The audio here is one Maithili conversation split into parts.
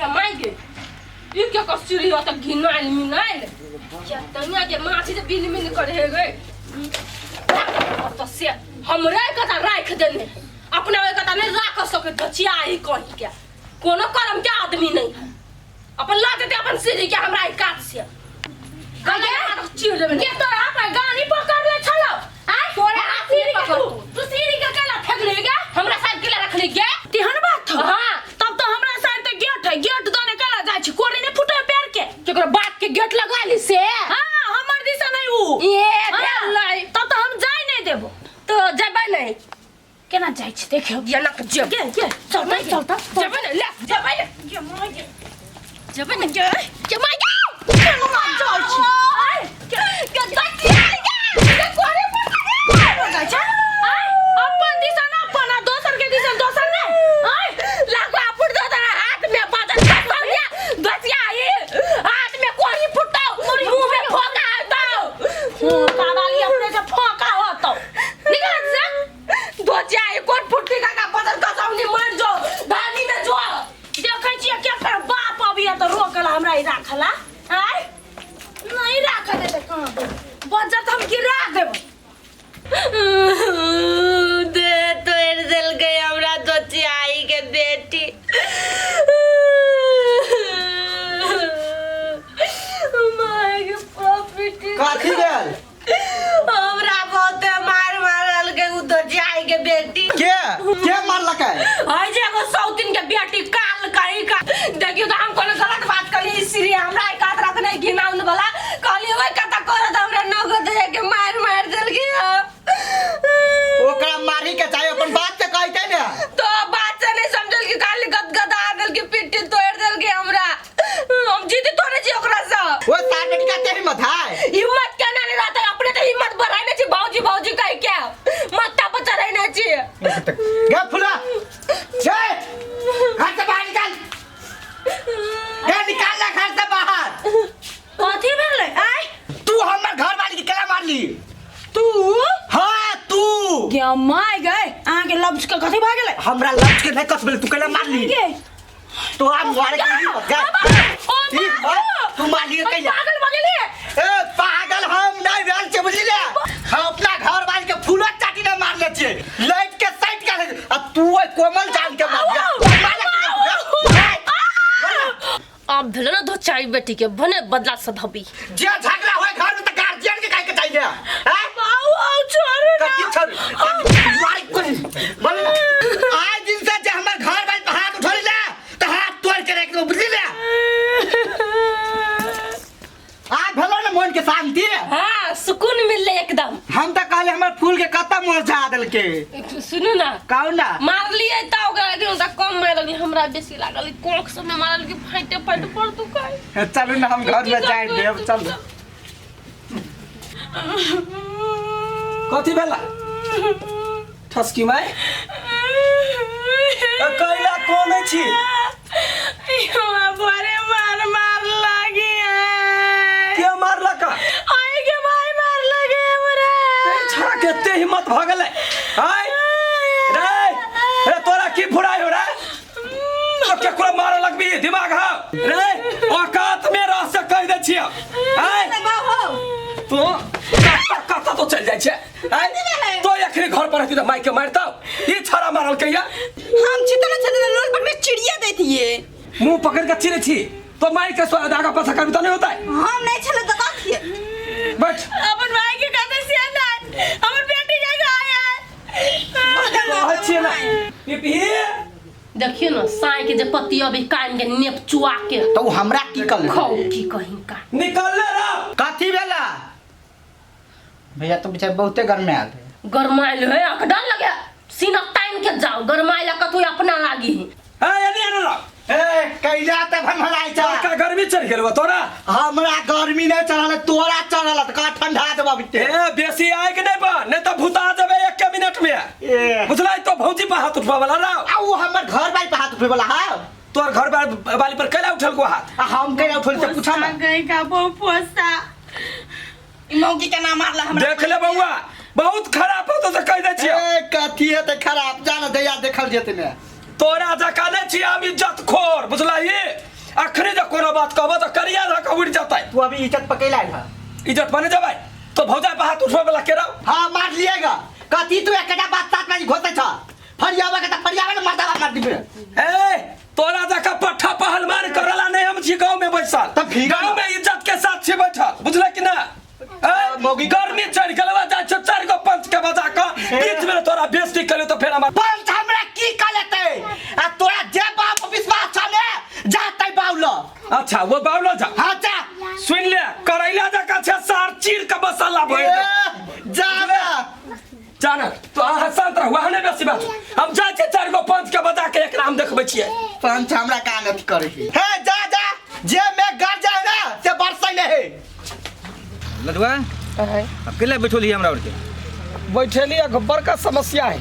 के मार गे ई के कर सीढ़ी हो त घिनाइल मिनाइल क्या तनिया के माछी जे बिन बिन करे हे गे तो से हमरे कथा राख देने अपना ओइ कथा नहीं राख सके दचिया ही कहीं के कोनो कर्म के आदमी नहीं है अपन ला देते अपन सीढ़ी के हमरा ई काट से गगे चीर देबे के तोरा अपन गानी पकड़ ले छलो आ तोरे हाथ सीढ़ी में के पकड़ तू तू सीढ़ी के केला फेंक ले गे हमरा साथ केला रख ले गे तेहन बात हो हाँ। तब तो हमरा साइड ते गेट है गेट दने केला जाइ छी कोरी ने फुटे पैर के केकरो बाप के गेट लगा ली से हां हमर दिशा नहीं ऊ ये हाँ। भेल नहीं तब तो हम जाय नहीं देबो तो जेबै नहीं केना जाइ छी देखियो ये ना जेब के के चलता चलता जेबै नहीं ले जेबै नहीं गे माय गे जेबै नहीं गे के माय गे केना जाइ छी आय के गच्ची आई गे के कोरे पर जाइ छै आय अपन दिशा ना अपन आ दोसर के दिशा दोसर ने आय लागो आपुर दो तोरा हाथ में बादल फसौनिया दसिया आई हाथ में कोरी फुटाओ मुंह में फोका दो कादाली अपने से फोका होतो निकल जा दो आई कोट फुटती का बदल कसौनी मर जो धानी में जो देखै छियै केकर बाप अबिया तऽ रोकला हमरा ई राखला आय नहीं राख देते कहाँ दे बज्जर तऽ हम गिरा देब दे तोड़ देलकै हमरा दोचियाई के बेटी माय के प्रॉपर्टी कथी भेल हमरा बहुते मार मारलकै उ दोचियाई के बेटी के के मारलकै हई जे एगो सौतिन के बेटी काल कही का देखियो तो हम कोनो गलत बात कहली इसलिए हमरा एक हाथ रखने घिनाउन वाला कहली ओए कता करत हमरा नगद दे के मार मार देलकी ओकरा मारी के चाही अपन बात से कहते ने तो बात से नहीं समझल कि काल गदगद आ देल की पिट्टी तोड़ देल की हमरा हम जीते थोड़े छी ओकरा से ओ सार बेटी का तेरी हिम्मत है हिम्मत केना नहीं रहता अपने तो हिम्मत बढ़ाई नहीं छी भौजी भौजी कह के मत्ता पर चढ़ाई नहीं छी गे फुला छे घर से बाहर निकाल गे निकाल ले घर से बाहर कथी भेलै आय तू हमर घर वाली के केला मारली तू हाँ तू गे my गए अहाँ के लफ्ज के कथी भऽ गेलै हमरा लफ्ज के नहीं कसबेले तू केला मारली गे तो आप मारे के नहीं मत ओ गे तू मारली कैला पागल भऽ गेलियै ए पागल हम नहीं भेल छै बुझली ले हम अपना घर वाली के फूलक चाटी ना मार ले छियै लाइट के साइड के आ तू ओइ कोमल जान के मार अब भेलो ना धोचाई बेटी के भने बदला सधबी जे झगड़ा होय घर में त गार्जियन के काहे के चाहिए हैं आउ आउ छोड़ू ना कथी छोड़ मार कोन बोल ना आज दिन से जे हमर घर वाली पे हाथ उठोली ले त हाथ तोड़ के रख दो बुझली ले आज भेलो ना मन के शांति हाँ सुकून मिलले एकदम हम त कहले हमर फूल के कत्ता मुरझा देलके सुनू ना कहू ना मारलियै तऽ ओकरा लेकिन ओकरा कम मारल हमरा बेसी लागल कोख सब में मारल कि फाइटे फाइटे पर तू खाइ चलू ना हम घर में जाए देव चलू कथी भेला ठसकी माय कैला कोन छी हमरा बड़े मार मार लागी है के मारलक आई के भाई मार लगे हमरा छड़ा के एते हिम्मत भ गेलै आय रे रे तोरा की फुराय हो रे तो केकरो मारे लगबी दिमाग हा रे औकात में रह से कह दे छियै आय तू कत्ता कत्ता तो चल जाइ छै आय तो एखनी घर पर रहती त माय के मारतौ ई छड़ा मारल कहिया हम चितल छते लोल पर में चिड़िया देतिए मुंह पकड़ के चिरे छी तो मार के स्वाद आगा पाछा करबी त नहीं होता है हम नहीं छले त कथिए बैठ अपन भाई के कहते सियाना हमर बेटी के आया कहै छियै ना पिपही देखियो ना साई के जे पति अभी कान के नेप चुआ के तो उ हमरा की कल खौ की कहीं का निकल ले रा कथी भेला भैया तो बेचारा बहुते गर्मी आयल रहे गरमाइल है आंख डर लगे सीना तान के जाओ गरमाइल कतौ अपना लागी है ए एनी एनी रा ए कैला त भनभनाइ छ का गर्मी चढ़ गेल बा तोरा हमरा गर्मी नहीं चढ़ल तोरा चढ़ल त का ठंडा देबा बिते ए बेसी आए के नहीं बा नहीं तो भूता जेबे एक मिनट में ए बुझलाई तो भौजी पर हाथ उठवा वाला रा आ उ हमर घर वाली पे हाथ उठे वाला है तोर घर वाली पर कैला उठल को हाथ आ हम कैला उठल से पूछा ना गई का बहु पोसा ई मौकी के नाम मारला हमरा देख ले बउआ बहुत खराब हो तो कह दे छियो ए कथी है त खराब जान दैया देखल जेते ने तोरा जका नहीं छियै हम इज्जत खोर बुझलही अखने जे कोनो बात कहबो तऽ करिया धऽ कऽ उड़ि जेतै। तू अभी इज्जत पकैला है। इज्जत बने जेबै तो भौजाइ पर हाथ उठबै वाला के रहो? हाँ मार लिएगा कथी तू एकटा बात साथ में घोसै छ फरियावा के त फरियावा ने मर्दावा मार दिबे। ए तोरा जका पट्ठा पहलवान करला नहीं हम छी गांव में बैसल। तब भीगा गांव में इज्जत के साथ छी बैठल, बुझले कि ना? ए मौगी गर्मी चढ़ गेलवा जाइ छौ चारि गो पंच के बजा क बीच में तोरा बेइज्जती करियो तो फेर हमर पंच हमरा की कलेते आ तोरा जे बाप विश्वास छ ने जातै बाउल। अच्छा वो बाउल जा। हाँ जा। सुन ले करैला जका छै सार चीर के मसाला भरि दे। जा ना जाना तो अहाँ शांत रहू, अहाँ नहि बेसी बाजू। हम जाइ छियै चारि गो पंच के बजा के एकरा हम देखबै छियै। पंच हमरा कान अथी करे है। हे जा जा जे में गर जाए ना से बरसै नहीं है। लडुआ अब केला बैठोली हमरा और के? बैठेली एगो बड़का समस्या है।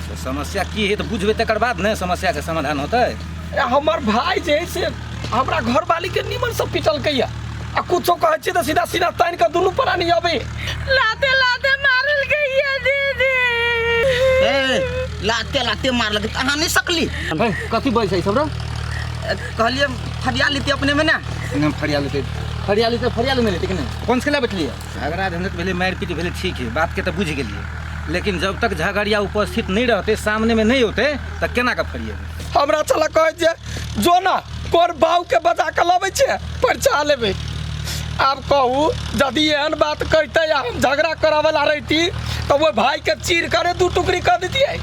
तो समस्या की है तो बुझबे तकर बाद ने समस्या के समाधान होतै। हमर भाई जे है से हमरा घरवाली के निमन से पिटलकै आ कुछो कहै छियै तऽ सीधा सीधा तानि कऽ दुनू प्राणी अबै। लाते लाते मारल गई दीदी। ए लाते लाते मारलक त अहाँ नहीं सकली। कथी बजै छै सब रे? कहलिए फरिया लेती अपने में ना। ना फरिया लेते, फरिया लेते, फरिया लेने लेते कि नहीं? कौन से बैठलिए? झगड़ा झंझट भेलै, मारि पीट भेलै, ठीक है बात के तो बुझि गेलिए, लेकिन जब तक झगड़िया उपस्थित नहीं रहते, सामने में नहीं होते, त केना के फरिएबै? हमरा चला कहै छै जो ना कोन बाऊ के बजा के लबै छै परचा लेबै। आब कहू यदि एहन बात कहते आ हम झगड़ा करावला रहती तो वो भाई के चीर करे दू टुकड़ी कर दितियै।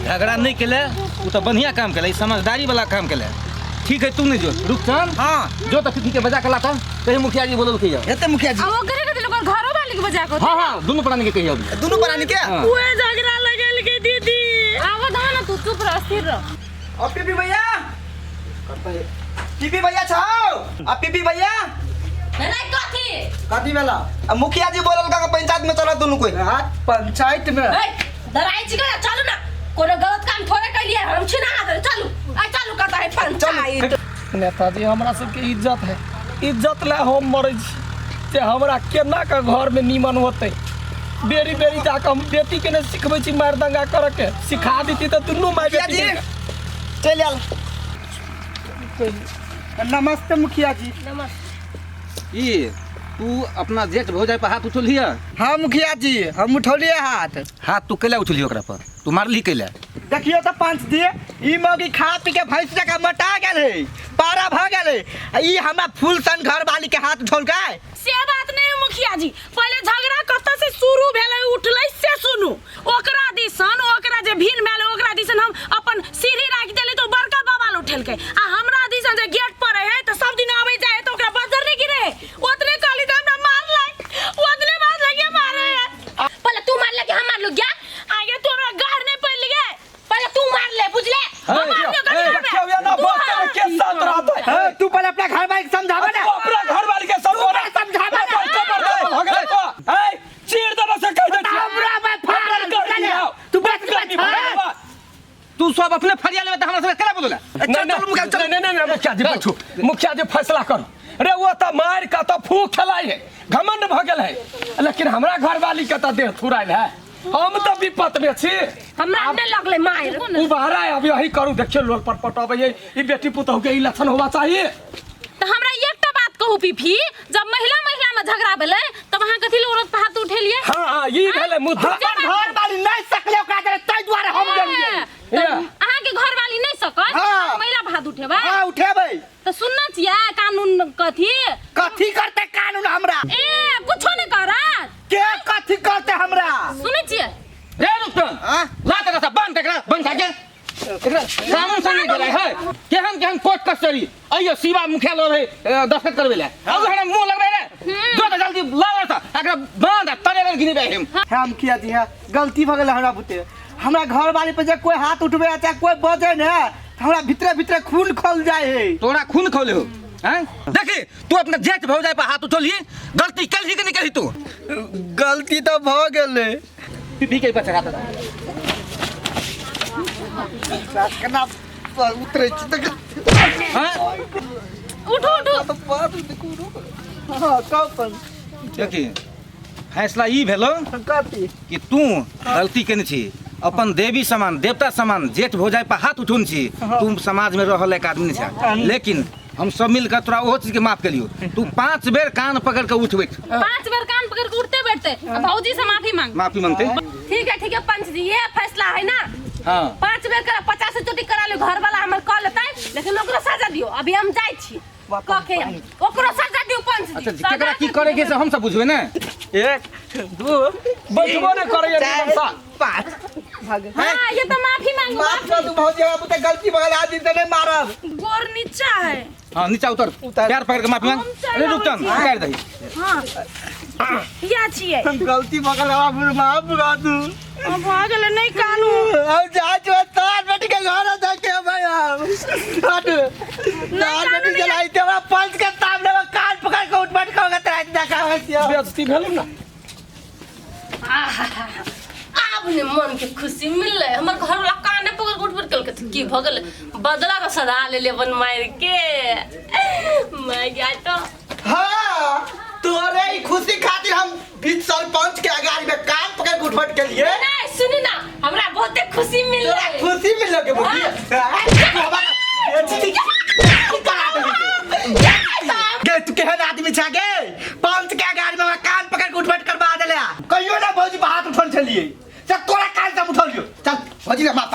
झगड़ा नहीं केले उ तो बढ़िया काम केले, समझदारी वाला काम केले। ठीक है तू नहीं जो रुकचन। हाँ जो तो ठीक है बजा के लाता कहीं मुखिया जी बोलल कहियो। हेते मुखिया जी आ ओकरे के लोग घरो वाली के बजा के। हाँ हाँ दोनों प्राणी के कहियो। दोनों प्राणी के हाँ। उहे झगड़ा लगल के दीदी। आवा दा ना तू चुप रह स्थिर रह। और पीपी भैया, पीपी भैया छाओ आ पीपी भैया नहीं कथी कथी भेला? आ मुखिया जी बोलल का पंचायत में चला दोनों कोई। हाँ पंचायत में। ए डराई छी का चलू ना, कोनो गलत काम थोड़े कलिए हम छी ना हाथ चलू आ चलू कहता है पंचायत। नेताजी हमरा सबके इज्जत है, इज्जत ला हम मरै छी जे हमरा केना के घर में नीमन होतै। बेरी बेरी जाके हम बेटी के ने सिखबै छी मारि दंगा करे के, सिखा देती तऽ दुनू माय मुखिया बेटी जी चलि आयल। नमस्ते मुखिया जी। नमस्ते। ई तू अपना जेठ भौजाई पर हाथ उठौलिह? हाँ मुखिया जी हम उठौलिए हाथ। हाथ तू कैला उठौलिह ओकरा पर? तू मारली कैला? देखियो तो पंच दिए ई मौगी खा पी के भैंस जकाँ मोटा गेल है, पारा भ गेल है, आ ई हमरा फूल सन घर वाली के हाथ उठौलकै। से बात नहीं मुखिया जी, पहले झगड़ा कतऽ से शुरू भेलै उठलै से सुनू। ओकरा दिसन ओकरा जे भीन भेलै ओकरा दिसन हम अपन सीढ़ी राखि देली तो बड़का बवाल उठेलकै, आ हमरा दिसन जे गेट पर है तऽ सब दिन आबै जाइ है तऽ ओकरा बजर नहीं गिरे, ओतने कहली तऽ हमरा मारलै, ओतने बात लगे मारे है। पहले तू मारले कि हम मारलू क्या? आगे तू हमरा गार नहीं पड़ली गे। पहले तू मार ले बुझले? हम मारलियो कथी करबै? देखियौ ये ना बात करे के साथ रहतै। ए, तू पहले अपना घर वाली के समझाबे ना। तू अपना घर वाली के समझा तू समझाबे ना। खबर दे भगले को। ए चीर देबो से कह दे। हमरा में फाड़ कर दिया। तू बच गर्मी बच। भगवा। तू सब अपने फरिया लेबे त हमरा सब केना बोलला? नहीं नहीं नहीं नहीं मुखिया जी बैठू, मुखिया जी फैसला करू। रे वो तो मार का तो फूक खेलाई है, घमंड भ गेल है, लेकिन हमरा घर वाली के तो देह थुरायल है, हम तो विपत में छी। हमरा नहीं लगले मार। उबारा है, अब यही करू देखियो लोल पर पटबै है, ई बेटी पुतहु के ई लक्षण होवा चाहिए। तो हमरा एकटा बात कहू पीफी, जब महिला महिला में झगड़ा भेलै तब अहाँ कथी औरत पर हाथ उठेलिए? हाँ हाँ ई भेलै मुद्दा। हमर घर वाली नहीं सकले ओकरा जरे तै दुआरे हम गेलियै। अहाँ के घर वाली नहीं सकत? हाँ। महिला पर हाथ उठेबै? हाँ उठेबै। तो सुनना छियै कानून कथी? कथी करते कानून हमरा? ए कुछो नहीं करत। के कथी करते हमरा? सुनै छियै? रे रुकन ला तकरा सब बांध एकरा बंद के एकरा कानून संगे गेलै है। केहन केहन कोर्ट कचहरी अइयो शिवा मुखिया लो रहे दस्तखत करबै ले, अब हमरा मुंह लगबै रे जो त जल्दी लाव त एकरा बांध आ तरे गिनी गिनबे हम। हाँ मुखिया जी हाँ गलती भ गेल हमरा बुते। हमरा घर वाली पर जे कोई हाथ उठबे चाहे कोई बजे ने हमरा भीतरे भीतरे खून खोल जाए है। तोरा खून खोले हो हैं? देखी तू अपना जेठ भौजाई पर हाथ उठौलिही, गलती केलही कि नहीं केलही तू? गलती तो भ गेलै। पीपी के पर चढ़ा दे। केना उतरै छी देख। हैं? उठो उठो। हाँ कब पर देखी फैसला ई भेलो कथी कि तू गलती केने छी, अपन देवी समान देवता समान जेठ भौजाई पर हाथ उठौने छी, तू समाज में रहल एक आदमी छै, लेकिन हम सब मिल के तोरा ओहो चीज के माफ केलियो। तू 5 बेर कान पकड़ के उठ बैठ। 5 बेर कान पकड़ के उठते बैठते आ भौजी से माफी मांग। माफी मांगते। ठीक है ठीक है पंच जी, ये फैसला है ना। हाँ। 5 बेर करा 50 चोटी करा ले, घर वाला हमर कह लेतै, लेकिन ओकरो सजा दियो। अभी हम जाइ छी कह के ओकरो सजा दियो पंच जी। अच्छा केकरा की करे के से हम सब बुझबे ना। 1 2 बैठबो ने करैया निमन सा। 5। हाँ ये तो माफी मांगो। माफ कर दू भौजी, हमरा बुते गलती भगल, आज दिन से नहीं मारब। गोर नीचा है। हाँ नीचा उतर, पैर पकड़ के माफी मांग। अरे रुक चल, उतार दही। हाँ या छियै गलती भगल, हमरा माफ कर दू। अब भऽ गेलै, नहीं कानू। अब जा जो तार बेटी के घर जाके भाई हम हट तार बेटी जलाई ते हमरा पंच के सामने में कान पकड़ के उठ बैठ के होगा तेरा देखा होसिया। बेइज्जती भेल ना। आब ने मन के खुशी मिललै। हमर घर वाला काने पकड़ के उठ बैठ केलकै तऽ की भऽ गेलै, बदला तऽ सधा लेले अपन मारि के। माय गया तो हाँ तोरे ही खुशी खातिर हम बीच सरपंच के अगाड़ी में कान पकड़ के उठबट के लिए। नहीं सुनी ना, हमरा बहुते खुशी मिललै। तोरा खुशी मिललो के बुद्धि गे, तू केहन आदमी छा गे, पंच के अगाड़ी में हमरा कान पकड़ के उठबट करवा देले। कहियो ना भौजी पर हाथ उठल छलिए, चल तोरा कान से उठल लियो। चल भौजी ने माफ